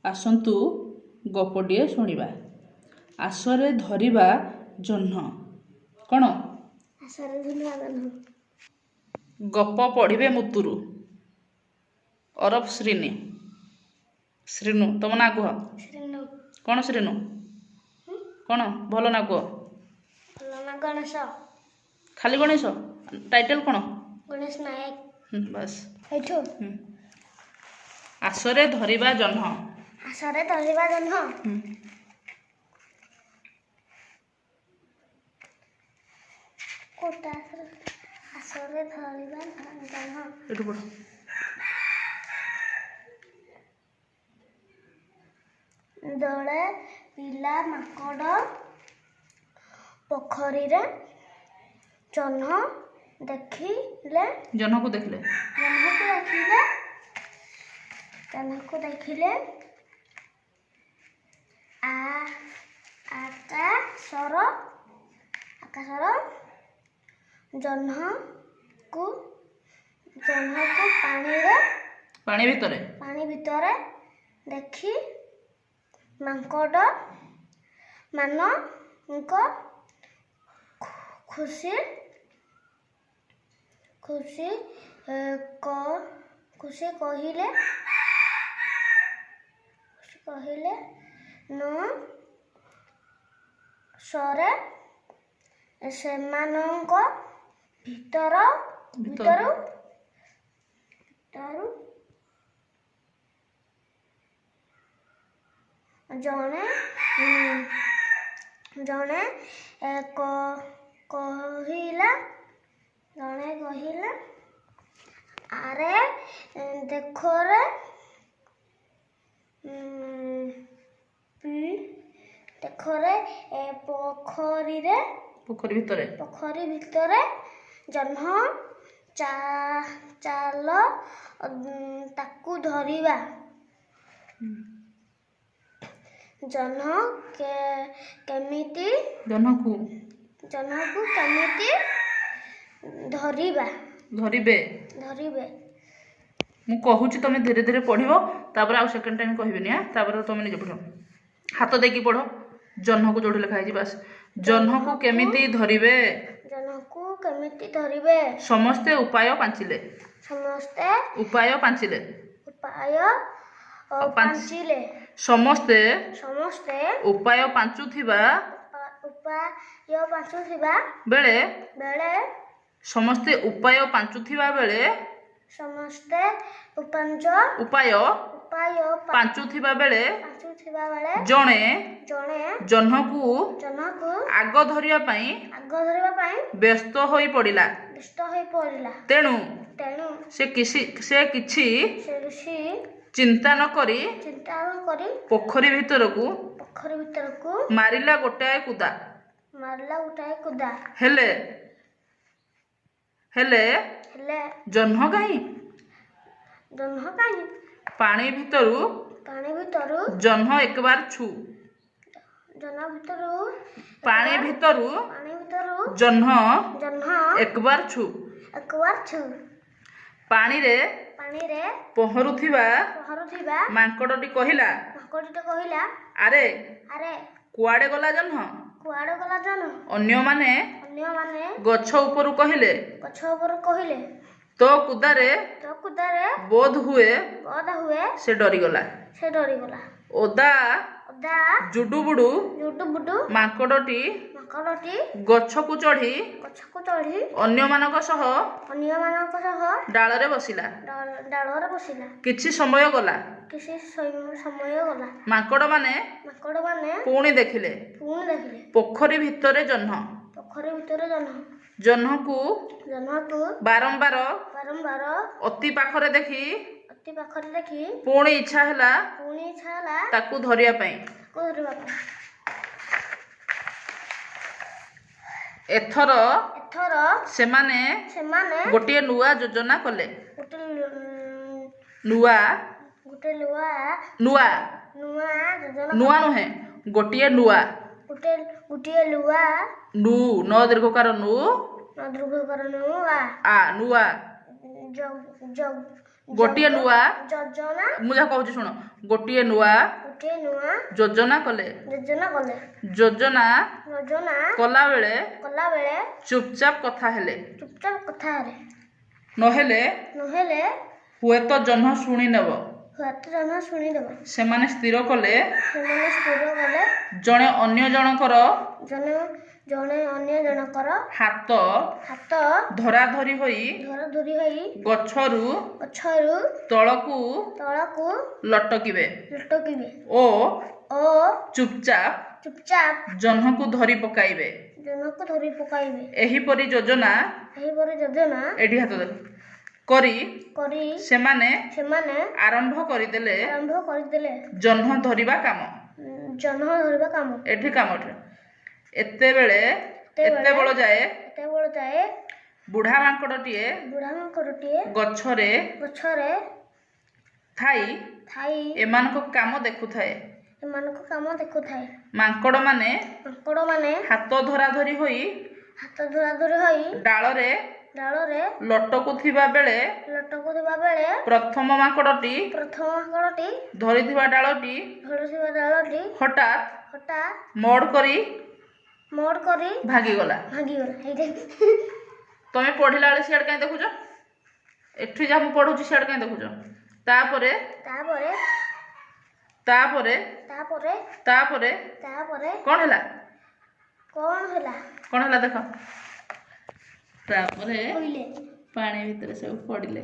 ଆସନ୍ତୁ ଗପଟିଏ ଶୁଣିବା। ଆଶରେ ଧରିବା ଜହ୍ନ। କ'ଣ? ଆଶାରେ ଧରିବା ଜହ୍ନ। ଗପ ପଢ଼ିବେ ମୁତୁରୁ ଅରଫ ଶ୍ରୀନି। ଶ୍ରୀନୁ, ତମ ନାଁ କୁହ। ଶ୍ରୀନୁ। କ'ଣ ଶ୍ରୀନୁ? କ'ଣ ଭଲ ନାଁ କୁହ। ଭଲ ନାଁ ଗଣେଶ। ଖାଲି ଗଣେଶ? ଟାଇଟେଲ କ'ଣ? ଗଣେଶ ନାୟକ। ବାସ୍। ଏଇଠୁ। ଆଶରେ ଧରିବା ଜହ୍ନ। ଆଶାରେ ଧରିବା ଜହ୍ନ। କୋଉଟା? ଆଶରେ ଧରିବା ଜହ୍ନ। ଏଠୁ ପଢ଼। ଦଳେ ପିଲା ମାଙ୍କଡ଼ ପୋଖରୀରେ ଜହ୍ନ ଦେଖିଲେ। ଜହ୍ନକୁ ଦେଖିଲେ। ଜହ୍ନକୁ ଦେଖିଲେ, ଜହ୍ନକୁ ଦେଖିଲେ ଆ ଆକାଶର ଆକାଶର ଜହ୍ନକୁ ଜହ୍ନକୁ ପାଣିରେ ପାଣି ଭିତରେ। ପାଣି ଭିତରେ ଦେଖି ମାଙ୍କଡ଼ ମାନଙ୍କ ଖୁସି ଖୁସି ଖୁସି କହିଲେ, ଖୁସି କହିଲେ ନ ସରେ। ସେମାନଙ୍କ ଭିତର ଭିତରୁ ଭିତରୁ ଜଣେ ଜଣେ କହିଲା, ଜଣେ କହିଲା, ଆରେ ଦେଖରେ, ଦେଖରେ, ପୋଖରୀରେ ପୋଖରୀ ଭିତରେ। ପୋଖରୀ ଭିତରେ ଜହ୍ନ, ଚାଲ ତାକୁ ଧରିବା। ଜହ୍ନ କେମିତି ଜହ୍ନକୁ ଜହ୍ନକୁ କେମିତି ଧରିବା? ଧରିବେ। ଧରିବେ। ମୁଁ କହୁଛି, ତମେ ଧୀରେ ଧୀରେ ପଢ଼ିବ। ତାପରେ ଆଉ ସେକେଣ୍ଡ ଟାଇମ୍ କହିବିନି। ଆଁ, ତାପରେ ତମେ ନିଜେ ପଢ଼। ହାତ ଦେଇକି ପଢ଼। ଜହ୍ନକୁ ଯୋଉଠି ଲେଖା ହେଇଛି, ବାସ୍। ଜହ୍ନକୁ କେମିତି ଧରିବେ? ଜହ୍ନକୁ କେମିତି ଧରିବେ? ସମସ୍ତେ ଉପାୟ ପାଞ୍ଚିଲେ। ସମସ୍ତେ ଉପାୟ ପାଞ୍ଚିଲେ। ଉପାୟ ପାଞ୍ଚିଲେ। ସମସ୍ତେ ସମସ୍ତେ ଉପାୟ ପାଞ୍ଚୁଥିବା ଉପାୟ ପାଞ୍ଚୁଥିବା ବେଳେ ବେଳେ ସମସ୍ତେ ଉପାୟ ପାଞ୍ଚୁଥିବା ବେଳେ ସମସ୍ତେ ଉପାଞ୍ଚ ଉପାୟ ଉପାୟ ପାଞ୍ଚୁଥିବା ବେଳେ ପାଞ୍ଚୁଥିବା ବେଳେ ଜଣେ ଜଣେ ଜହ୍ନକୁ ଜହ୍ନକୁ ଆଗ ଧରିବା ପାଇଁ ଆଗ ଧରିବା ପାଇଁ ବ୍ୟସ୍ତ ହୋଇ ପଡ଼ିଲା। ବ୍ୟସ୍ତ ହୋଇ ପଡ଼ିଲା। ତେଣୁ ତେଣୁ ସେ କିଛି ସେ କିଛି ସେ କିଛି ଚିନ୍ତା ନ କରି ଚିନ୍ତା ନ କରି ପୋଖରୀ ଭିତରକୁ ପୋଖରୀ ଭିତରକୁ ମାରିଲା ଗୋଟାଏ କୁଦା। ମାରିଲା ଗୋଟାଏ କୁଦା। ହେଲେ ହେଲେ ହେଲେ ଜହ୍ନ କାହିଁ? ଜହ୍ନ କାହିଁ? ପାଣି ଭିତରୁ ପାଣି ଭିତରୁ ଜହ୍ନ ଏକବାର ଛୁ ଜହ୍ନ ଭିତରୁ ପାଣି ଭିତରୁ ପାଣି ଭିତରୁ ଜହ୍ନ ଜହ୍ନ ଏକବାର ଛୁ ଏକବାର ଛୁ। ପାଣିରେ ପାଣିରେ ପହଁରୁଥିବା ପହଁରୁଥିବା ମାଙ୍କଡ଼ଟି କହିଲା, ମାଙ୍କଡ଼ଟି କହିଲା, ଆରେ ଆରେ କୁଆଡ଼େ ଗଲା ଜହ୍ନ? କୁଆଡ଼େ ଗଲା ଜହ୍ନ? ଅନ୍ୟମାନେ ଅନ୍ୟମାନେ ଗଛ ଉପରୁ କହିଲେ, ଗଛ ଉପରୁ କହିଲେ, ତୋ କୁଦାରେ ତୋ କୁଦାରେ ବୋଧ ହୁଏ ବୋଧ ହୁଏ ସେ ଡରିଗଲା। ସେ ଡରିଗଲା। ଓଦା ଓଦା ଜୁଡୁବୁଡୁ ଜୁଡୁବୁଡୁ ମାଙ୍କଡ଼ଟି ମାଙ୍କଡ଼ଟି ଗଛକୁ ଚଢ଼ି ଗଛକୁ ଚଢ଼ି ଅନ୍ୟମାନଙ୍କ ସହ ଅନ୍ୟମାନଙ୍କ ସହ ଡାଳରେ ବସିଲା। ଡାଳରେ ବସିଲା। କିଛି ସମୟ ଗଲା। କିଛି ସମୟ ଗଲା। ମାଙ୍କଡ଼ମାନେ ମାଙ୍କଡ଼ମାନେ ପୁଣି ଦେଖିଲେ, ପୁଣି ଦେଖିଲେ, ପୋଖରୀ ଭିତରେ ଜହ୍ନ। ପୋଖରୀ ଭିତରେ ଜହ୍ନ। ଜହ୍ନକୁ ଜହ୍ନକୁ ବାରମ୍ବାର ବାରମ୍ବାର ଅତି ପାଖରେ ଦେଖି ଅତି ପାଖରେ ଦେଖି ପୁଣି ଇଚ୍ଛା ହେଲା ପୁଣି ଇଚ୍ଛା ହେଲା ତାକୁ ଧରିବା ପାଇଁ। ତାକୁ ଧରିବା ପାଇଁ। ଏଥର ଏଥର ସେମାନେ ସେମାନେ ଗୋଟିଏ ନୂଆ ଯୋଜନା କଲେ। ଗୋଟେ ନୂଆ ଗୋଟେ ନୂଆ ନୂଆ ନୂଆ ଯୋଜନା। ନୂଆ ନୁହେଁ, ଗୋଟିଏ ନୂଆ। ଗୋଟେ ଗୋଟିଏ ନୂଆ। ନୁ, ନ ଦୀର୍ଘକାର ନୁ। ନ ଦୀର୍ଘକାର ନୂଆ। ଆ, ନୂଆ। ଗୋଟିଏ ନୂଆ ଯୋଜନା। ମୁଁ ଯାହା କହୁଛି ଶୁଣ। ଗୋଟିଏ ନୂଆ ଗୋଟିଏ ନୂଆ ଯୋଜନା କଲେ। ଯୋଜନା କଲେ। ଯୋଜନା ଯୋଜନା କଲାବେଳେ କଲାବେଳେ ଚୁପଚାପ କଥା ହେଲେ। ଚୁପଚାପ କଥା ହେଲେ। ନହେଲେ ନହେଲେ ହୁଏତ ଜହ୍ନ ଶୁଣିନେବ। ହୁଏତ ଜହ୍ନ ଶୁଣିଦେବ। ସେମାନେ ସ୍ଥିର କଲେ, ସେମାନେ ସ୍ଥିର କଲେ, ଜଣେ ଅନ୍ୟ ଜଣଙ୍କର ଜଣେ ଜଣେ ଅନ୍ୟ ଜଣଙ୍କର ହାତ ହାତ ଧରାଧରି ହୋଇ ଧରାଧରି ହୋଇ ଗଛରୁ ଗଛରୁ ତଳକୁ ତଳକୁ ଲଟକିବେ ଲଟକିବେ ଓ ଓ ଚୁପଚାପ ଚୁପଚାପ ଜହ୍ନକୁ ଧରି ପକାଇବେ। ଜହ୍ନକୁ ଧରି ପକାଇବେ। ଏହିପରି ଯୋଜନା ଏହିପରି ଯୋଜନା ଏଠି ହାତ ଧର କରି କରି ସେମାନେ ସେମାନେ ଆରମ୍ଭ କରିଦେଲେ ଆରମ୍ଭ କରିଦେଲେ ଜହ୍ନ ଧରିବା କାମ। ଜହ୍ନ ଧରିବା କାମ। ଏଠି କାମ ଏଠି। ଏତେବେଳେ ଏତେବେଳ ଯାଏ ଏତେବେଳ ଯାଏ ବୁଢ଼ା ମାଙ୍କଡ଼ଟିଏ ବୁଢ଼ା ମାଙ୍କଡ଼ଟିଏ ଗଛରେ ଗଛରେ ଥାଇ ଥାଇ ଏମାନଙ୍କ କାମ ଦେଖୁଥାଏ। ଏମାନଙ୍କ କାମ ଦେଖୁଥାଏ। ମାଙ୍କଡ଼ମାନେ ମାଙ୍କଡ଼ମାନେ ହାତ ଧରାଧରି ହୋଇ ହାତ ଧରାଧରି ହୋଇ ଡାଳରେ ଡାଳରେ ଲଟକୁଥିବା ବେଳେ ଲଟକୁଥିବା ବେଳେ ପ୍ରଥମ ମାଙ୍କଡ଼ଟି ପ୍ରଥମ ମାଙ୍କଡ଼ଟି ଧରିଥିବା ଡାଳଟି ଧରିଥିବା ଡାଳଟି ହଠାତ୍ ହଠାତ୍ ମୋଡ଼ କରି ମୋଡ଼ କରି ଭାଙ୍ଗିଗଲା। ଭାଙ୍ଗିଗଲା। ଏଇଟା ତମେ ପଢିଲା ବେଳେ ସିଆଡ଼େ କାହିଁ ଦେଖୁଛ? ଏଠି ଯାହା ମୁଁ ପଢୁଛି ସିଆଡ଼େ କାହିଁ ଦେଖୁଛ? ତାପରେ ତାପରେ ତାପରେ ତାପରେ ତାପରେ ତାପରେ କ'ଣ ହେଲା? କ'ଣ ହେଲା? କ'ଣ ହେଲା ଦେଖ। ତାପରେ କହିଲେ ପାଣି ଭିତରେ ସବୁ ପଡ଼ିଲେ।